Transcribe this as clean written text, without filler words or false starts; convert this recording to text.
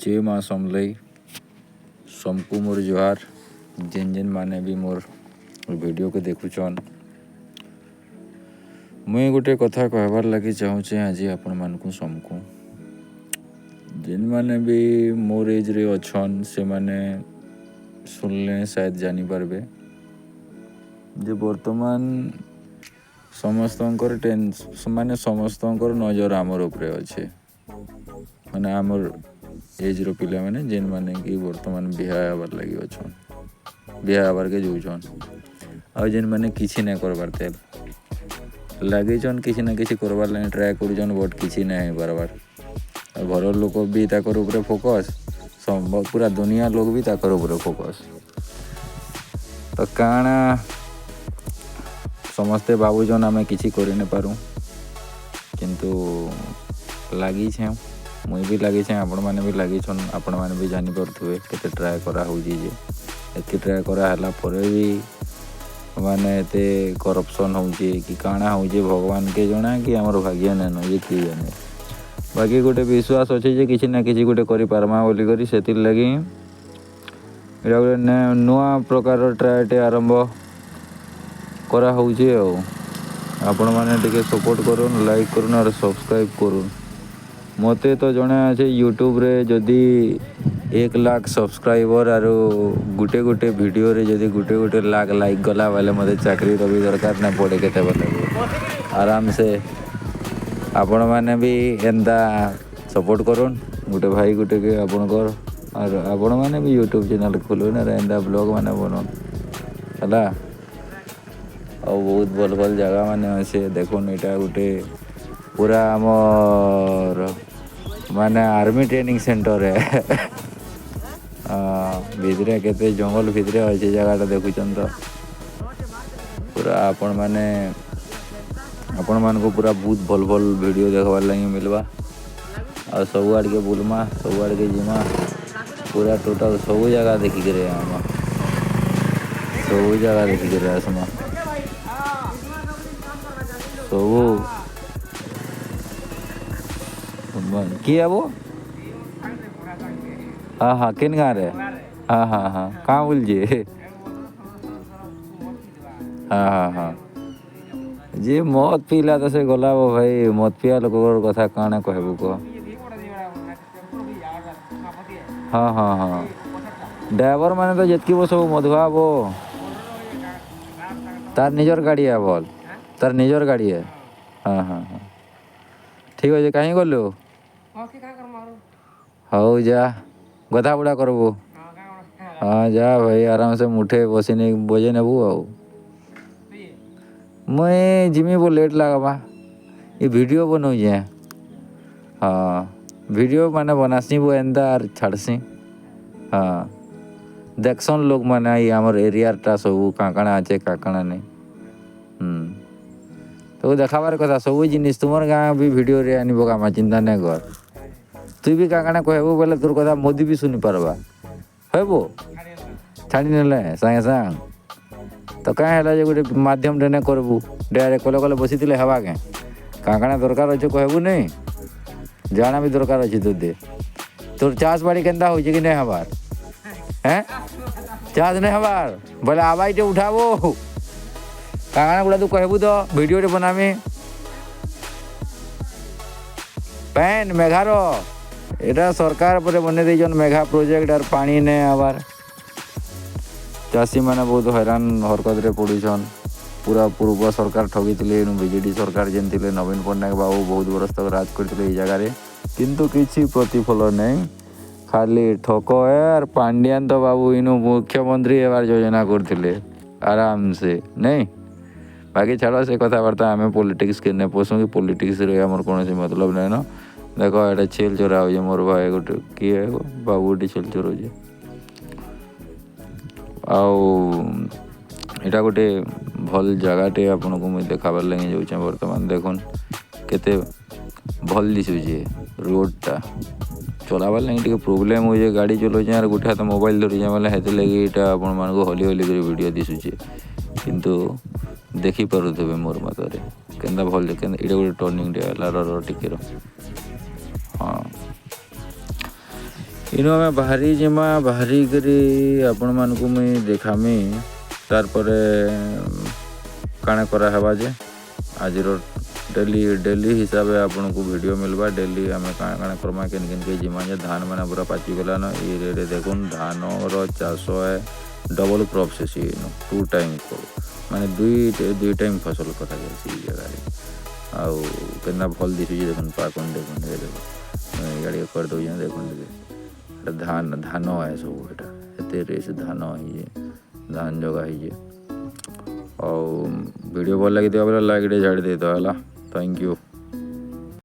ଜୟ ମା ସମଲେଇ। ସମକୁ ମୋର ଜୁହାର। ଯେନ୍ ଯେନ୍ ମାନେ ବି ମୋର୍ ଭିଡ଼ିଓକେ ଦେଖୁଛନ୍, ମୁଇଁ ଗୋଟେ କଥା କହିବାର୍ ଲାଗି ଚାହୁଁଛେ ଆଜି ଆପଣମାନଙ୍କୁ ସମକୁ। ଯେନ୍ମାନେ ବି ମୋର୍ ଏଜ୍ରେ ଅଛନ୍, ସେମାନେ ଶୁଣିଲେ ସାୟଦ ଜାନିପାରବେ ଯେ ବର୍ତ୍ତମାନ ସମସ୍ତଙ୍କର ମାନେ ସମସ୍ତଙ୍କର ନଜର ଆମର୍ ଉପରେ ଅଛେ, ମାନେ ଆମର୍ ଏଜ୍ର ପିଲାମାନେ ଯେନ୍ମାନେ କି ବର୍ତ୍ତମାନ ବିହା ହେବାର୍ ଲାଗି ଅଛନ୍, ବିହା ହେବାର୍କେ ଯାଉଛନ୍, ଆଉ ଯେନ୍ମାନେ କିଛି ନାଇଁ କର୍ବାର୍ ତେଲ୍ ଲାଗିଛନ୍, କିଛି ନା କିଛି କର୍ବାର୍ ଲାଗି ଟ୍ରାଏ କରୁଛନ୍, ବଟ୍ କିଛି ନାଇଁ ହେଇପାର୍ବାର୍। ଆଉ ଘରର ଲୋକ ବି ତାକର୍ ଉପରେ ଫୋକସ୍, ପୁରା ଦୁନିଆ ଲୋକ ବି ତାକର୍ ଉପରେ ଫୋକସ୍। ତ କାଣା ସମସ୍ତେ ଭାବୁଛନ୍ ଆମେ କିଛି କରି ନାଇଁ ପାରୁ, କିନ୍ତୁ ଲାଗିଛେଁ, ମୁଇଁ ବି ଲାଗିଛେଁ, ଆପଣମାନେ ବି ଲାଗିଛନ୍। ଆପଣମାନେ ବି ଜାଣିପାରୁଥିବେ କେତେ ଟ୍ରାଏ କରାହେଉଛି ଯେ ଏତ୍କି ଟ୍ରାଏ କରାହେଲା ପରେ ବି ମାନେ ଏତେ କରପ୍ସନ୍ ହଉଛେ କି କାଣା ହଉଛେ, ଭଗବାନକେ ଜଣା କି ଆମର ଭାଗ୍ୟ ନାଇଁନ ଯେ କିଏ ଜାନେ। ବାକି ଗୋଟେ ବିଶ୍ୱାସ ଅଛି ଯେ କିଛି ନା କିଛି ଗୋଟେ କରିପାରମା ବୋଲିକରି। ସେଥିର୍ଲାଗି ଏଇଟା ଗୋଟେ ନୂଆ ପ୍ରକାରର ଟ୍ରାଏଟେ ଆରମ୍ଭ କରାହଉଛି। ଆଉ ଆପଣମାନେ ଟିକେ ସପୋର୍ଟ କରୁନ୍, ଲାଇକ୍ କରୁନ୍ ଆର୍ ସବସ୍କ୍ରାଇବ୍ କରୁନ୍। ମୋତେ ତ ଜଣା ଅଛି, ୟୁଟ୍ୟୁବରେ ଯଦି 1 ଲାଖ ସବସ୍କ୍ରାଇବର୍ ଆରୁ ଗୁଟେ ଗୁଟେ ଭିଡ଼ିଓରେ ଯଦି ଗୁଟେ ଗୁଟେ ଲାଖ ଲାଇକ୍ ଗଲା ବେଲେ, ମୋତେ ଚାକିରିର ବି ଦରକାର ନାଇଁ ପଡ଼େ କେତେବେଲେ ବି ଆରାମସେ। ଆପଣମାନେ ବି ଏନ୍ତା ସପୋର୍ଟ କରୁନ୍ ଗୋଟେ ଭାଇ ଗୁଟେକେ ଆପଣଙ୍କର, ଆର୍ ଆପଣମାନେ ବି ୟୁଟ୍ୟୁବ୍ ଚ୍ୟାନେଲ୍ ଖୋଲୁନ୍ ଆର୍ ଏନ୍ତା ବ୍ଲଗ୍ ମାନେ ବନଉନ୍। ହେଲା, ଆଉ ବହୁତ ଭଲ୍ ଭଲ୍ ଜାଗା ମାନେ ଅଛେ। ଦେଖୁନ୍, ଏଇଟା ଗୋଟେ ପୁରା ଆମର୍ ମାନେ ଆର୍ମି ଟ୍ରେନିଂ ସେଣ୍ଟର୍ ହେ। ଭିତରେ କେତେ ଜଙ୍ଗଲ ଭିତରେ ଅଛି ଜାଗାଟା, ଦେଖୁଛନ୍ ତ ପୁରା। ଆପଣମାନେ, ଆପଣମାନଙ୍କୁ ପୁରା ବହୁତ ଭଲ୍ ଭଲ୍ ଭିଡ଼ିଓ ଦେଖବାର୍ ଲାଗି ମିଲବା। ଆଉ ସବୁ ଆଡ଼କେ ବୁଲମା, ସବୁ ଆଡ଼କେ ଯିମା, ପୁରା ଟୋଟାଲ୍ ସବୁ ଜାଗା ଦେଖିକିରି ଆଇମା, ସବୁ ଜାଗା ଦେଖିକିରି ଆସମା ସବୁ। କିଏ ଆବ? ହଁ, କେନ୍ ଗାଁରେ? ହଁ, କାଁ ବୁଲଛି? ହଁ, ଯିଏ ମଦ ପିଇଲା ତ ସେ ଗଲା ବୋ ଭାଇ। ମଦ ପିଆ ଲୋକଙ୍କର କଥା କାଣା କହିବୁ କହ? ହଁ, ଡ୍ରାଇଭର ମାନେ ତ ଯେତ୍କି ବୋ ସବୁ ମଦୁଆ ବୋ। ତାର ନିଜର ଗାଡ଼ି ଏ ବଲ୍, ତାର ନିଜର ଗାଡ଼ି ଏ। ହଁ, ଠିକ୍ ଅଛି। କାହିଁ ଗଲୁ? ହଉ ଯା, ଗଧା ବୁଡ଼ା କରବୁ। ହଁ, ଯା ଭାଇ, ଆରାମସେ ମୁଠେ ବସି ବଜେଇ ନେବୁ। ଆଉ ମୁଇଁ ଯିମି ବୋ, ଲେଟ୍ ଲାଗ୍ବା। ଏ ଭିଡ଼ିଓ ବନଉଛେଁ। ହଁ, ଭିଡ଼ିଓ ମାନେ ବନାସି ବୋ ଏନ୍ତା ଆର୍ ଛାଡ଼୍ସି। ହଁ, ଦେଖସନ୍ ଲୋକମାନେ ଏଇ ଆମର୍ ଏରିଆରଟା ସବୁ କାଁ କାଣା ଅଛେ, କାଁ କାଣା ନାଇଁ। ସବୁ ଦେଖାବାର କଥା ସବୁ ଜିନିଷ୍। ତୁମର୍ ଗାଁ ବି ଭିଡ଼ିଓରେ ଆନି ପକାମା, ଚିନ୍ତା ନାଇଁ କର। ତୁଇ ବି କାଁ କାଣା କହିବୁ ବେଲେ ତୋର୍ କଥା ମୋଦି ବି ଶୁନି ପାରବା। ହଇବୋ, ଛାଡ଼ି ନେଲେ ସାଙ୍ଗେ ସାଙ୍ଗେ ତ କାଁ ହେଲା ଯେ ଗୋଟେ ମାଧ୍ୟମଟେ ନାଇଁ କରବୁ? ଡାଇରେକ୍ଟ କଲେ କଲେ ବସିଥିଲେ ହେବା କେଁ? କାଁ କାଣା ଦରକାର ଅଛେ କହିବୁ ନାଇଁ? ଜାଣା ବି ଦରକାର ଅଛି ତୋତେ। ତୋର ଚାଷ ବାଡ଼ି କେନ୍ତା ହଉଛେ କି ନାଇଁ ହେବାର୍? ହେଁ, ଚାଷ ନାଇଁ ହେବାର୍ ବୋଇଲେ ଆବାଜଟେ ଉଠାବୁ। କାଁ କାଣା ଗୁଡ଼ା ତୁ କହିବୁ ତ ଭିଡ଼ିଓଟେ ବନାମି। ପାଏନ୍ ମେଘାର ଏଇଟା ସରକାର ପରେ ବନେଇ ଦେଇଛନ୍ ମେଘା ପ୍ରୋଜେକ୍ଟ, ଆର୍ ପାଣି ନାଇଁ ଆବାର୍। ଚାଷୀମାନେ ବହୁତ ହଇରାଣ ହରକତରେ ପଡ଼ୁଛନ୍। ପୁରା ପୂର୍ବ ସରକାର ଠକିଥିଲେ। ଏନୁ ବିଜେଡ଼ି ସରକାର ଯେନ୍ ଥିଲେ, ନବୀନ ପଟ୍ଟନାୟକ ବାବୁ ବହୁତ ବରଷ ତକ ରାଜ କରିଥିଲେ ଏଇ ଜାଗାରେ, କିନ୍ତୁ କିଛି ପ୍ରତିଫଳ ନାଇଁ, ଖାଲି ଠକ। ଆର୍ ପାଣ୍ଡିଆନ ତ ବାବୁ ଇନୁ ମୁଖ୍ୟମନ୍ତ୍ରୀ ହେବାର ଯୋଜନା କରୁଥିଲେ ଆରାମସେ, ନାଇଁ? ବାକି ଛାଡ଼ ସେ କଥାବାର୍ତ୍ତା, ଆମେ ପଲିଟିକ୍ସକେ ନାଇଁ ପଶୁ କି ପଲିଟିକ୍ସରେ ଆମର କୌଣସି ମତଲବ ନାଇଁନ। ଦେଖ, ଏଇଟା ଛେଲ୍ ଚରା ହଉଛେ। ମୋର ଭାଇ ଗୋଟେ କିଏ ବାବୁ ଗୋଟେ ଛେଲ୍ ଚରଉଛେ। ଆଉ ଏଇଟା ଗୋଟେ ଭଲ୍ ଜାଗାଟେ ଆପଣଙ୍କୁ ମୁଇଁ ଦେଖାବାର୍ ଲାଗି ଯାଉଛେଁ ବର୍ତ୍ତମାନ। ଦେଖୁନ୍, କେତେ ଭଲ୍ ଦିଶୁଛେ ରୋଡ଼ଟା। ଚଲାବାର୍ ଲାଗି ଟିକେ ପ୍ରୋବ୍ଲେମ୍ ହଉଛେ। ଗାଡ଼ି ଚଲଉଛେଁ ଆର୍ ଗୋଟେ ହାତ ମୋବାଇଲ୍ ଧରିଛେଁ ବେଲେ ହେଥିର୍ଲାଗି ଏଇଟା ଆପଣମାନଙ୍କୁ ହଲି ହଲି କରି ଭିଡ଼ିଓ ଦିଶୁଛେ, କିନ୍ତୁ ଦେଖିପାରୁଥିବେ ମୋର୍ ମତରେ କେନ୍ତା ଭଲ୍ କେନ୍ତା। ଏଇଟା ଗୋଟେ ଟର୍ଣ୍ଣିଂଟେ ହେଲା। ର, ର, ଟିକେ ର। ହଁ। ଇନୁ ଆମେ ବାହାରି ଯିମା। ବାହାରି କରି ଆପଣମାନଙ୍କୁ ମୁଇଁ ଦେଖାମି, ତାରପରେ କାଣା କରାହେବା ଯେ ଆଜିର ଡେଲି ଡେଲି ହିସାବେ ଆପଣଙ୍କୁ ଭିଡ଼ିଓ ମିଲବା। ଡେଲି ଆମେ କାଣା କାଣା କର୍ମା, କେନ୍ କେନ୍କେ ଯିମା ଯେ। ଧାନ ମାନେ ପୁରା ପାଚିଗଲାନ। ଏଇ ଦେଖୁନ୍, ଧାନର ଚାଷ ଏ। ଡବଲ କ୍ରପ୍ସ ହେସି ଇନୁ, ଟୁ ଟାଇମ୍ ମାନେ ଦୁଇ ଦୁଇ ଟାଇମ୍ ଫସଲ କରାଯାଏସି ଏଇ ଜାଗାରେ। ଆଉ କେନ୍ତା ଭଲ୍ ଦିଶୁଛି ଦେଖୁନ୍, ପାକୁନ୍ ଦେଖୁନ୍। ଏ ଦେଖୁନ୍, ଇଆଡ଼େ କରିଦେଉଛେଁ, ଦେଖୁନ୍ ଟିକେ। ଏଟା ଧାନ ଧାନ ଏ ସବୁ। ଏଟା ଏତେ ରେସ୍ ଧାନ ହେଇଛେ, ଧାନ ଜଗା ହେଇଛେ। ଆଉ ଭିଡ଼ିଓ ଭଲ ଲାଗିଥିବା ବେଲେ ଲାଇକ୍ ଟିକେ ଛାଡ଼ି ଦେଇଥାଅ। ହେଲା, thank you.